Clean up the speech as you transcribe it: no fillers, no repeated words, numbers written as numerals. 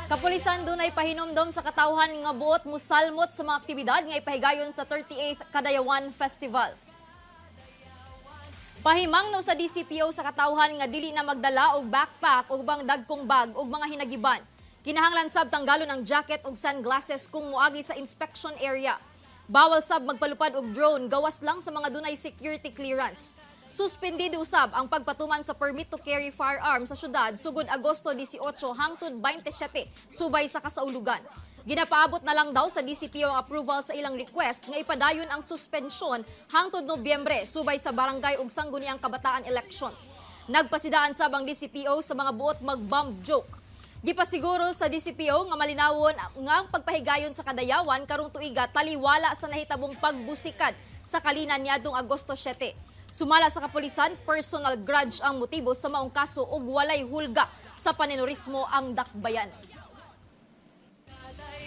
Kapulisan dunay pahinomdom sa katawhan nga buot musalmot sa mga aktibidad nga ipahigayon sa 38th Kadayawan Festival. Pahimangno sa DCPO sa katawhan nga dili na magdala og backpack o ubang dagkong bag ug mga hinagiban. Kinahanglan sab tanggalon ang jacket ug sunglasses kung moagi sa inspection area. Bawal sab magpalupad og drone gawas lang sa mga dunay security clearance. Suspendido usab ang pagpatuman sa permit to carry firearm sa syudad sugod Agosto 18 hangtod 27 subay sa kasaulugan. Ginapaabot na lang daw sa DCPO ang approval sa ilang request nga ipadayon ang suspensyon hangtod Nobyembre subay sa barangay ug sangguniang kabataan elections. Nagpasidaan sab ang DCPO sa mga buot mag-bomb joke. Gipasiguro sa DCPO nga malinawon nga ang pagpahigayon sa Kadayawan karong tuiga taliwala sa nahitabong pagbusikad sa kalinan niadtong Agosto 7. Sumala sa kapulisan, personal grudge ang motibo sa maong kaso ug walay hulga sa panerorismo ang dakbayan.